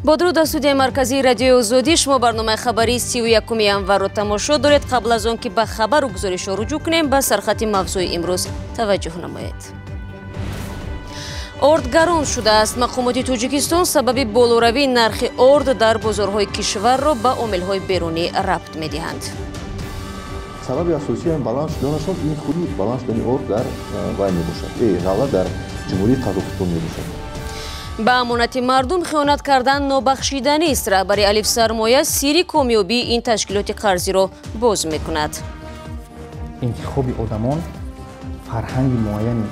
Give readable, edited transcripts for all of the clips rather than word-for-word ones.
Бо дуруд аз студияи марказии Радиои Озодӣ, шумо барномаи хабарии 31 январро тамошо доред. Қабл аз он ки ба хабару гузоришҳо руҷӯъ кунем, ба сархати мавзӯи имрӯз таваҷҷӯҳ намоед. Орд гарон шудааст. Мақомоти Тоҷикистон сабаби болоравии нархи орд дар бозорҳои кишварро ба омилҳои берунӣ рабт медиҳанд. Сабаби асосии баланд шуданашон ин худи баланд шудани орд дар вай мебошад, ғалла дар Ҷумҳурии Қазоқистон мебошад. Ба амонати мардум хиёнат кардан нобахшиданист. Раҳбари Алиф Сармоя сирри комёбии ин ташкилоти қарзиро боз мекунад. Интихоби одамон, фарҳанги муайяни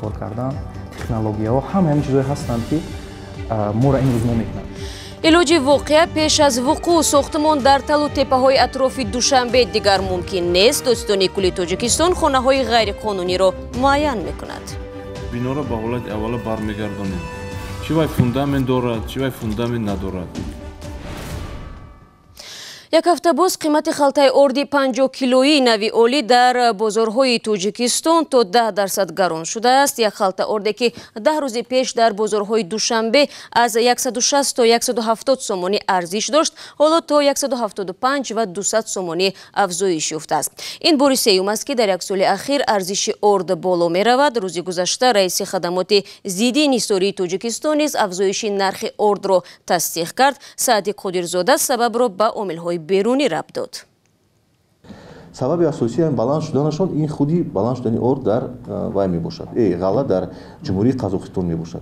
кор кардан, технологияҳо, ҳама ҳамин чизҳое ҳастанд, ки моро имрӯз мо мекунанд. Илоҷи воқеа пеш аз вуқӯъ. Сохтмон дар талу теппаҳои атрофи Душанбе дигар мумкин нест. Додситонии кулли Тоҷикистон хонаҳои ғайриқонуниро муайян мекунад. Биноро ба ҳолати аввала бармегардонем. Чӣ вай фундамент дорад, чӣ вай фундамент надорад. Як ҳафта боз қимати халтаи орди 50 килоии нави олӣ дар бозорҳои Тоҷикистон то 10% гарон шудааст. Як халта орде, ки 10 рӯзи пеш дар бозорҳои Душанбе аз 160 то 170 сомонӣ арзиш дошт, ҳоло то 175 ва 200 сомонӣ афзоиш ёфтааст. Ин бори сеюм аст, ки дар як соли ахир арзиши орд боло меравад. Рӯзи гузашта раиси хадамоти зидди инҳисории Тоҷикистон низ афзоиши нархи ордро тасдиқ кард. Саъди Қодирзода сабабро ба омилҳои берунӣ рабт дод. Сабаби асосии баланд шуданашон ин худи баланд шудани орд дар вай мебошад, ғалла дар Ҷумҳурии Қазоқистон мебошад.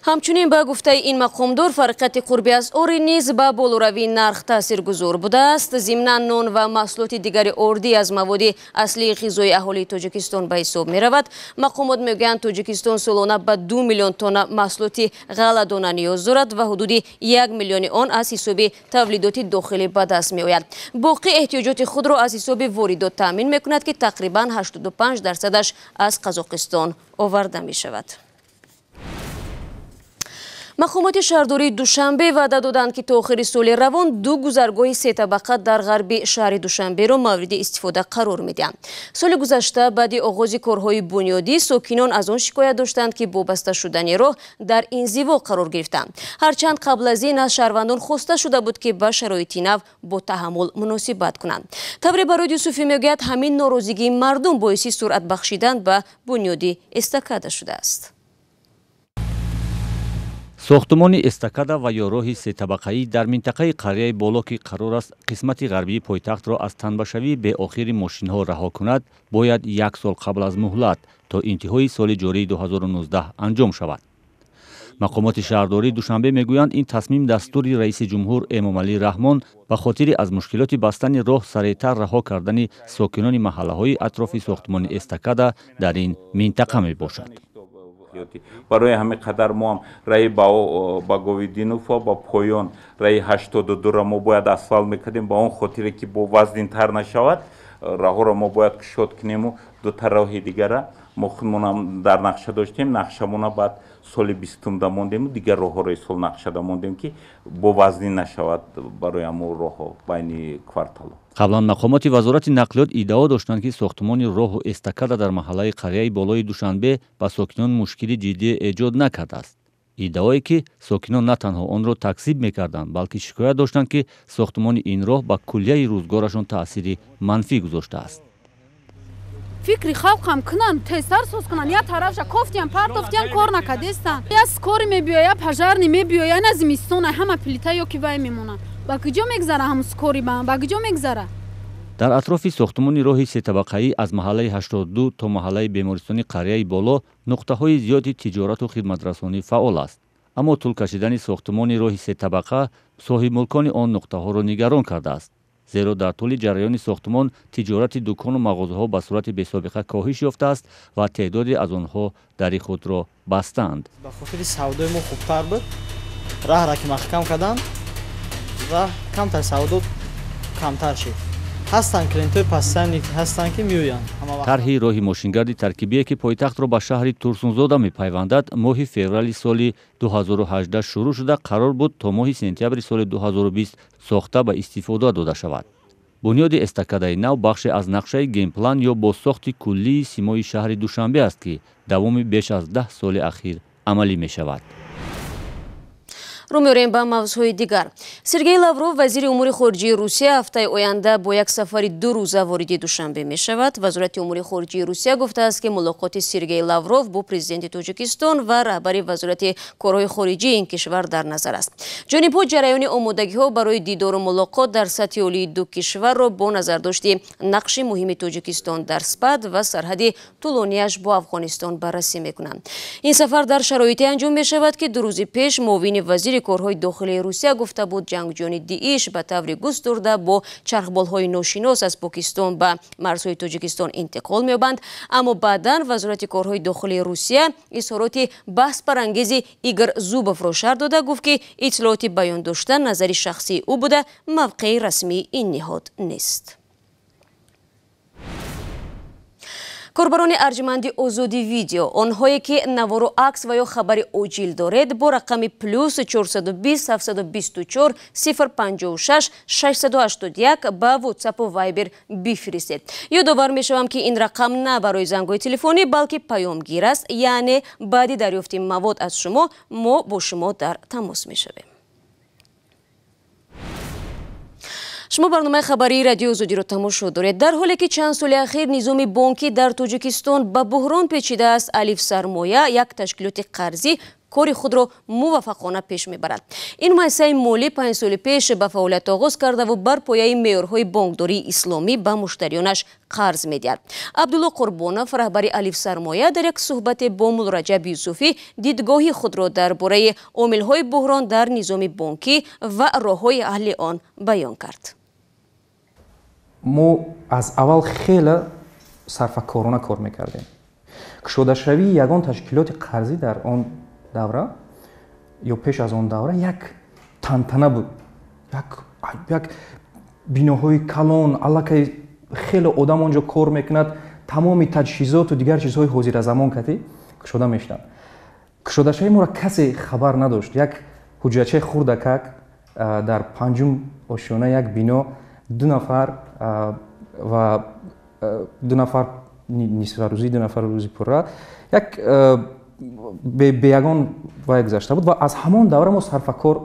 Ҳамчунин, ба гуфтаи ин мақомдор, фарқияти қурби асъори низ ба болоравии нарх таъсиргузор будааст. Зимнан, нон ва маҳсулоти дигари ордӣ аз маводи аслии ғизои аҳолии Тоҷикистон ба ҳисоб меравад. Мақомот мегӯянд, Тоҷикистон солона ба 2 миллион тонна маҳсулоти ғалладона ниёз дорад ва ҳудуди 1 миллиони он аз ҳисоби тавлидоти дохилӣ ба даст меояд. Боқӣ эҳтиёҷоти худро аз ҳисоби воридот таъмин мекунад, ки тақрибан 85 дарсадаш аз Қазоқистон оварда мешавад. Мақомоти шаҳрдории Душанбе ваъда доданд, ки то охири соли равон ду гузаргоҳи сетабақа дар ғарби шаҳри Душанберо мавриди истифода қарор медиҳанд. Соли гузашта баъди оғози корҳои бунёдӣ сокинон аз он шикоят доштанд, ки бо баста шудани роҳ дар инзиво қарор гирифтанд. Ҳарчанд қабл аз ин аз шаҳрвандон хоста шуда буд, ки ба шароити нав бо таҳаммул муносибат кунанд. Тавре Бароди Юсуфӣ мегӯяд, ҳамин норозигии мардум боиси суръат бахшидан ба бунёди эстакада шудааст. Сохтумони эстакада ва ё роҳи сетабақаӣ дар минтақаи Қарияи Боло, ки қарор аст қисмати ғарбии пойтахтро аз танбашавии беохири мошинҳо раҳо кунад, бояд як сол қабл аз муҳлат, то интиҳои соли ҷории 2019 анҷом шавад. Мақомоти шаҳрдории Душанбе мегӯянд, ин тасмим дастури раиси ҷумҳур Эмомалӣ Раҳмон ба хотири аз мушкилоти бастани роҳ сареътар раҳо кардани сокинони маҳаллаҳои атрофи сохтумони эстакада дар ин минтақа мебошад. Барои ҳамин қадар мо ҳам раи Баговиддинова ба поён, раи 82-ро мо бояд асфалт мекардем. Ба он хотире ки бо вазнинтар нашавад, раҳоро мо бояд кушод кунему дута роҳи дигара мо худмонам дар нақша доштем. Нақшамона баъд соли 20-умда мондему дигар роҳҳоро исол нақшада мондем, ки бо вазнин нашавад барои ҳамон роҳҳо байни кварталҳо. Қаблан мақомоти Вазорати нақлиёт иддао доштанд, ки сохтумони роҳу эстакада дар маҳаллаи Қарияи Болои Душанбе ба сокинон мушкили ҷиддӣ эҷод накардааст. Иддаое ки сокинон на танҳо онро такзиб мекарданд, балки шикоят доштанд, ки сохтумони ин роҳ ба куллияи рӯзгорашон таъсири манфӣ гузоштааст. Фикри халқам кунанд, тезтар соз кунанд. Я тарафша кофтиям, партофтиям, кор накардестанд. Я скорый мебиёя, я пожарный мебиёя, на зимистона ҳама плита ё ки вай мемонад. Ба куҷо мегзара ҳамун скорый, ба куҷо мегзара? Дар атрофи сохтумони роҳи сетабақаӣ аз маҳаллаи 82 то маҳаллаи бемористони Қарияи Боло нуқтаҳои зиёди тиҷорату хидматрасонӣ фаъол аст. Аммо тӯл кашидани сохтумони роҳи сетабақа соҳибмулкони он нуқтаҳоро нигарон кардааст, зеро дар тӯли ҷараёни сохтумон тиҷорати дукону мағозаҳо ба сурати бесобиқа коҳиш ёфтааст ва теъдоде аз онҳо дари худро бастаанд. Ба хотири савдои мо хубтар буд. Раҳра ки маҳкам карданд, раҳ камтар, савдо камтар шид. Ҳастанд клиентҳои постоянный ҳастанд, ки меоянд. Тарҳи роҳи мошингарди таркибие, ки пойтахтро ба шаҳри Турсунзода мепайвандад, моҳи феврали соли 2018 шурӯъ шуда, қарор буд то моҳи сентябри соли 2020 сохта ба истифода дода шавад. Бунёди эстакадаи нав бахше аз нақшаи генплан ё бозсохти куллии симои шаҳри Душанбе аст, ки давоми беш аз 10 соли ахир амалӣ мешавад. Рӯ меорем ба мавзӯъҳои дигар. Сергей Лавров, вазири умури хориҷии Русия, ҳафтаи оянда бо як сафари 2 рӯза вориди Душанбе мешавад. Вазорати умури хориҷии Русия гуфтааст, ки мулоқоти Сергей Лавров бо президенти Тоҷикистон ва раҳбари вазорати корҳои хориҷии ин кишвар дар назар аст. Ҷонибҳо ҷараёни омодагиҳо барои дидору мулоқот дар сатҳи олии ду кишварро бо назардошти нақши муҳими Тоҷикистон дар СПАД ва сарҳади тӯлонияш бо Афғонистон баррасӣ мекунанд. Ин сафар дар шароите анҷом мешавад, ки 2 рӯзи пеш муовини вазири корҳои дохилии Русия гуфта буд, ҷангҷӯёни ДИИШ ба таври густурда бо чархболҳои ношинос аз Покистон ба марзҳои Тоҷикистон интиқол меёбанд. Аммо баъдан вазорати корҳои дохилии Русия изҳороти баҳсбарангези Игор Зубовро шарҳ дода гуфт, ки иттилооти баён дошта назари шахсии ӯ буда, мавқеи расмии ин ниҳод нест. Корбарони арҷманди Озодӣ видео, онҳое ки навору акс ва ё хабари оҷил доред, бо рақами плюс 420 724 056 681 ба WhatsApp ва Viber бифиристед. Ёдовар мешавам, ки ин рақам на барои зангҳои телефонӣ, балки паёмгир аст, яъне баъди дарёфти мавод аз шумо мо бо шумо дар тамос мешавем. Шумо барномаи хабарии Радиои Озодиро тамошо доред. Дар ҳоле ки чанд соли ахир низоми бонкӣ дар Тоҷикистон ба буҳрон печидааст, Алиф Сармоя, як ташкилоти қарзӣ, кори худро муваффақона пеш мебарад. Ин муассисаи молӣ 5 соли пеш ба фаъолият оғоз кардаву бар пояи меъёрҳои бонкдории исломӣ ба муштариёнаш қарз медиҳад. Абдулло Қурбонов, раҳбари Алиф Сармоя, дар як суҳбате бо Муллораҷаб Юсуфӣ дидгоҳи худро дар бораи омилҳои буҳрон дар низоми бонкӣ ва роҳҳои ҳалли он баён кард. Мо аз аввал хеле сарфакорона кор мекардем. Кушодашавии ягон ташкилоти қарзӣ дар он давра ё пеш аз он давра як тантана буд. Як биноҳои калон, аллакай хеле одам онҷо кор мекунад, тамоми таҷҳизоту дигар чизҳои ҳозиразамон кати кушода мешуданд. Кушодашавии моро касе хабар надошт. Як ҳуҷрачаи хурдакак дар 5-ум ошёна як бино, 2 нафар ва 2 нафар нисфарӯзӣ, 2 нафар рӯзи пурра, як бе ягон вай гузашта буд ва аз ҳамон давра мо сарфакор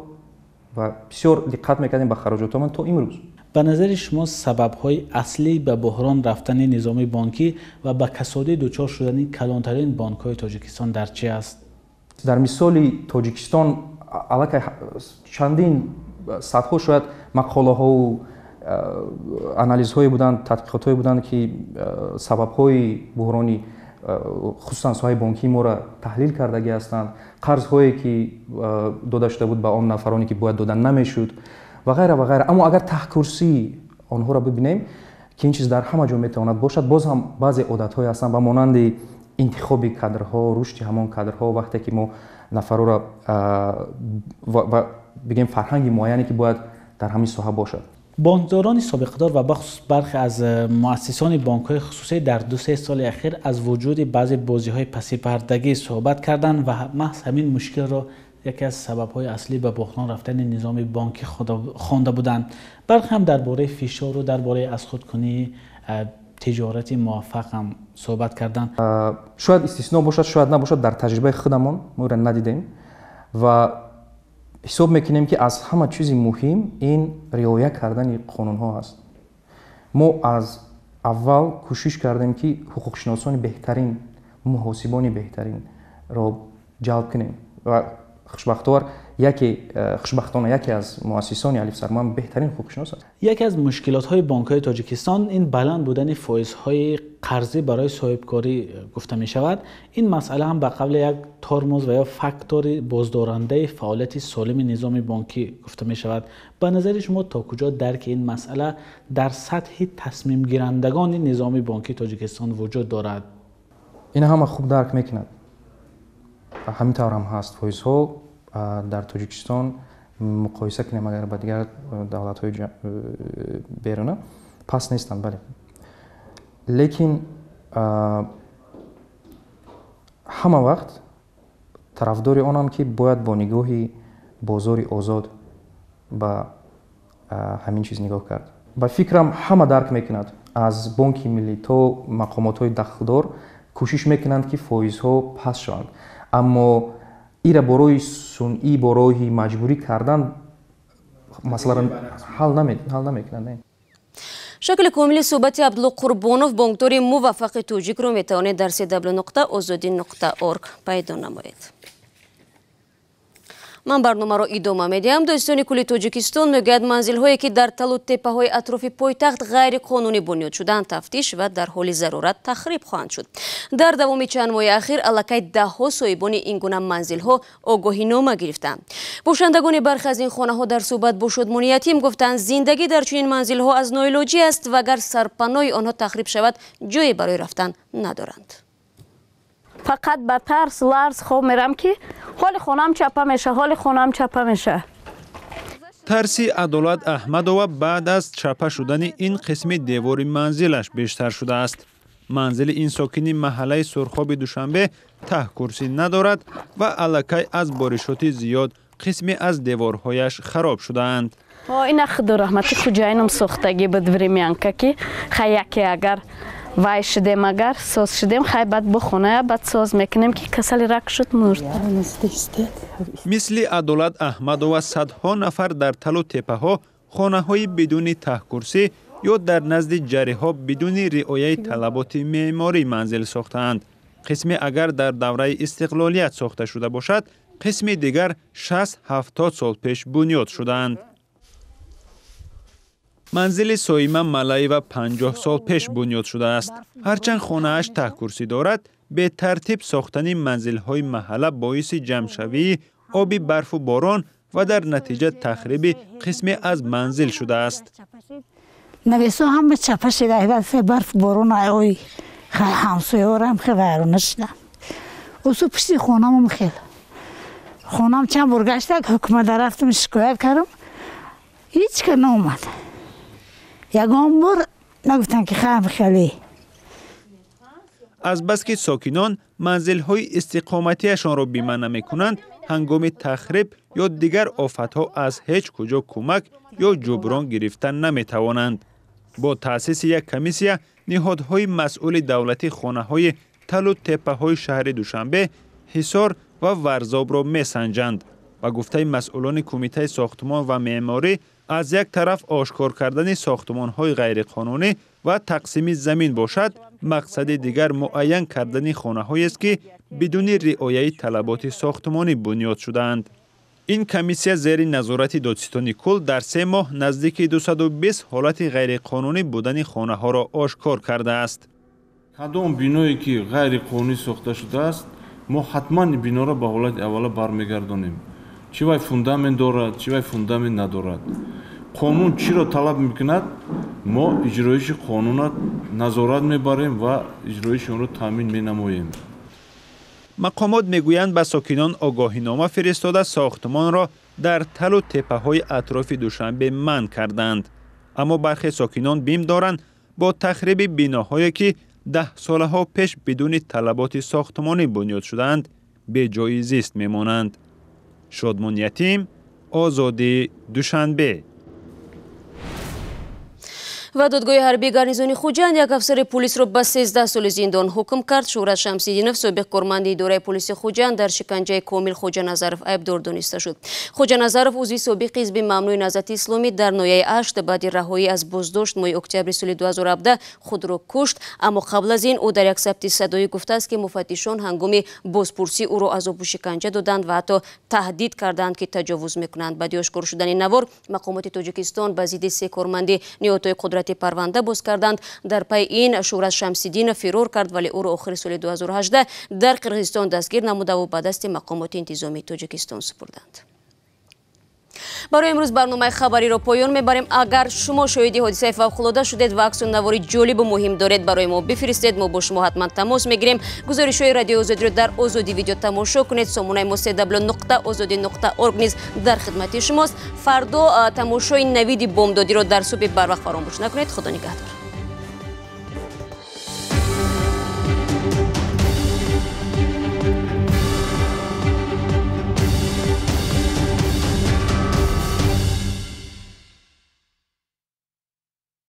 ва бисёр диққат мекардем ба хароҷотҳомон то имрӯз. Ба назари шумо сабабҳои аслӣ ба буҳрон рафтани низоми бонкӣ ва ба касодӣ дучор шудани калонтарин бонкҳои Тоҷикистон дар чи аст? Дар мисоли Тоҷикистон аллакай чандин садҳо шояд мақолаҳову анализҳое буданд, тадқиқотҳое буданд, ки сабабҳои буҳрони хусусан соҳаи бонкии моро таҳлил кардагӣ ҳастанд, қарзҳое ки дода шуда буд ба он нафароне ки бояд дода намешуд ва ғайра ва ғайра. Аммо агар таҳкурсии онҳоро бибинем, ки ин чиз дар ҳама ҷо метавонад бошад, боз ҳам баъзе одатҳое ҳастанд ба монанди интихоби кадрҳо, рушди ҳамон кадрҳо, вақте ки мо нафарро ва бигем фарҳанги муайяне ки бояд дар ҳамин соҳа бошад. Бонкдорони собиқадор ва бахусус бархе аз муассисони бонкҳои хусусӣ дар 2-3 соли ахир аз вуҷуди баъзе бозиҳои пасипардагӣ суҳбат карданд ва маҳз ҳамин мушкилро яке аз сабабҳои аслӣ ба буҳрон рафтани низоми бонкӣ хонда буданд. Бархе ҳам дар бораи фишору дар бораи аз худкунии тиҷорати муваффақ ҳам суҳбат карданд. Шояд истисно бошад, шояд набошад, дар таҷрибаи худамон мо инро надидем ва ҳисоб мекунем, ки аз ҳама чизи муҳим ин риоя кардани қонунҳо аст. Мо аз аввал кӯшиш кардем, ки ҳуқуқшиносони беҳтарин, муҳосибони беҳтаринро ҷалб кунем ва хушбахтона яке аз муассисони Алиф Сармоя беҳтарин ҳуқуқшинос аст. Яке аз мушкилотҳои бонкҳои Тоҷикистон ин баланд будани фоизҳои қарзӣ барои соҳибкорӣ гуфта мешавад. Ин масъала ҳам ба қавли як тормоз ва ё фактори боздорандаи фаъолияти солими низоми бонкӣ гуфта мешавад. Ба назари шумо то куҷо дарки ин масъала дар сатҳи тасмимгирандагони низоми бонкии Тоҷикистон вуҷуд дорад? Ин ҳама хуб дарк мекунад. Ҳамин тавр ҳам ҳаст. Фоизҳо дар Тоҷикистон муқоиса кунем агар ба дигар давлатҳои беруна паст нестанд, бале. Лекин ҳама вақт тарафдори онам, ки бояд бо нигоҳи бозори озод ба ҳамин чиз нигоҳ кард. Ба фикрам ҳама дарк мекунад, аз Бонки миллӣ то мақомотҳои дахлдор кӯшиш мекунанд, ки фоизҳо паст шаванд. Аммо Ира бо роҳи сунъӣ, бо роҳи маҷбурӣ кардан масъаларо ҳал намекунад. Шакли комили суҳбати Абдулло Қурбонов, бонкдори муваффақи тоҷикро метавонед дар cw.ozodi.org пайдо намоед. Ман барномаро идома медиҳам. Дӯстони кулли Тоҷикистон мегӯяд, манзилҳое ки дар талу теппаҳои атрофи пойтахт ғайриқонунӣ бунёд шуданд, тафтиш ва дар ҳоли зарурат тахриб хоҳанд шуд. Дар давоми чанд моҳи ахир аллакай даҳҳо соҳибони ин гуна манзилҳо огоҳинома гирифтанд. Бошандагони бархе аз ин хонаҳо дар суҳбат бо Шодмони Ятим гуфтанд, зиндагӣ дар чунин манзилҳо аз ноилоҷӣ аст ва агар сарпаноҳи онҳо тахриб шавад, ҷое барои рафтан надоранд. Фақат ба тарс ларз хоб мерам ки ҳоли хонам чапа меша, ҳоли хонам чапа меша. Тарси Адолат Аҳмадова баъд аз чапа шудани ин қисми девори манзилаш бештар шудааст. Манзили ин сокини маҳаллаи Сурхоби Душанбе таҳкурсӣ надорад ва аллакай аз боришоти зиёд қисме аз деворҳояш хароб шудаанд. Ина худо раҳмати хуҷайном сохтагӣ буд времянка ки хай яке агар вай шудем, агар соз шудем, хай баъд бухоная, баъд соз мекунем ки касали рак шуд, мурд. Мисли Адолат Аҳмадова садҳо нафар дар талу теппаҳо хонаҳои бидуни таҳкурсӣ ё дар назди ҷариҳо бидуни риояи талаботи меъморӣ манзил сохтаанд. Қисме агар дар давраи истиқлолият сохта шуда бошад, қисми дигар 60-70 сол пеш бунёд шудаанд. Манзили Соима Малаева 50 сол пеш бунёд шудааст. Ҳарчанд хонааш таҳкурсӣ дорад, бетартиб сохтани манзилҳои маҳалла боиси ҷамъшавии оби барфу борон ва дар натиҷа тахриби қисме аз манзил шудааст. Навесо ҳама чапа шуда, барфу борон ой ҳамсояорам хел вайрона шуда. Усу пушти хонамам хел. Хонам чанд бор гашта, ҳукумата рафтам, шикоят кардам, ҳеҷ ка наомад. Ягон бор нагуфтанд ки хаем хеле. Азбаски сокинон манзилҳои истиқоматиашонро бима намекунанд, ҳангоми тахриб ё дигар офатҳо аз ҳеҷ куҷо кӯмак ё ҷуброн гирифта наметавонанд. Бо таъсиси як комиссия ниҳодҳои масъули давлатӣ хонаҳои талу теппаҳои шаҳри Душанбе, Ҳисор ва Варзобро месанҷанд. Ба гуфтаи масъулони кумитаи сохтмон ва меъморӣ, аз як тараф ошкор кардани сохтмонҳои ғайриқонунӣ ва тақсими замин бошад, мақсади дигар муайян кардани хонаҳоест ки бидуни риояи талаботи сохтмонӣ бунёд шудаанд. Ин комиссия зери назорати додситони кул дар 3 моҳ наздики 220 ҳолати ғайриқонунӣ будани хонаҳоро ошкор кардааст. Кадом биное ки ғайриқонунӣ сохта шудааст, мо ҳатман биноро ба ҳолати аввала бармегардонем. Чӣ вай фундамент дорад, чӣ вай фундамент надорад. Қонун чиро талаб мекунад, мо иҷроиши қонунро назорат мебарем ва иҷроиши онро таъмин менамоем. Мақомот мегӯянд, ба сокинон огоҳинома фиристода сохтмонро дар талу теппаҳои атрофи Душанбе манъ карданд. Аммо бархе сокинон бим доранд бо тахриби биноҳое ки 10 солаҳо пеш бидуни талаботи сохтмонӣ бунёд шудаанд, беҷои зист мемонанд. Шодмон Ятим, Озодӣ, Душанбе. Ва додгоҳи ҳарбии гарнизони Хуҷанд як афсари полисро ба 13 соли зиндон ҳукм кард. Шӯҳрат Шамсиддинов, собиқ корманди идораи полиси Хуҷанд, дар шиканҷаи Комил Хоҷаназаров айбдор дониста шуд. Хоҷаназаров узви собиқи ҳизби мамнӯи Наҳзати Исломӣ дар ноҳияи Ашт баъди раҳоӣ аз боздошт моҳи октябри соли 2017 худро кушт. Аммо қабл аз ин ӯ дар як сабти садоӣ гуфтааст, ки муфаттишон ҳангоми бозпурсӣ ӯро азобу шиканҷа доданд ва ҳатто таҳдид карданд, ки таҷовуз мекунанд. Баъди ошкор шудани навор, мақомоти Тоҷикистон ба зидди 3 корманди ниҳодҳои қудрат парванда боз карданд. Дар пай ин Шӯҳрат Шамсиддинов фирор кард, вале ӯро охири соли 2018 дар Қирғизистон дастгир намудаву ба дасти мақомоти интизомии Тоҷикистон супурданд. Барои имрӯз барномаи хабариро поён мебарем. Агар шумо шоҳиди ҳодисаи фавқулода шудед ва аксу навори ҷолибу муҳим доред, барои мо бифиристед. Мо бо шумо ҳатман тамос мегирем. Гузоришҳои радиои Озодиро дар Озодӣ видео тамошо кунед. Сомонаи мо cw.ozodi.org низ дар хидмати шумост. Фардо тамошои навиди бомдодиро дар субҳи барвақт фаромӯш накунед. Худо нигаҳдор.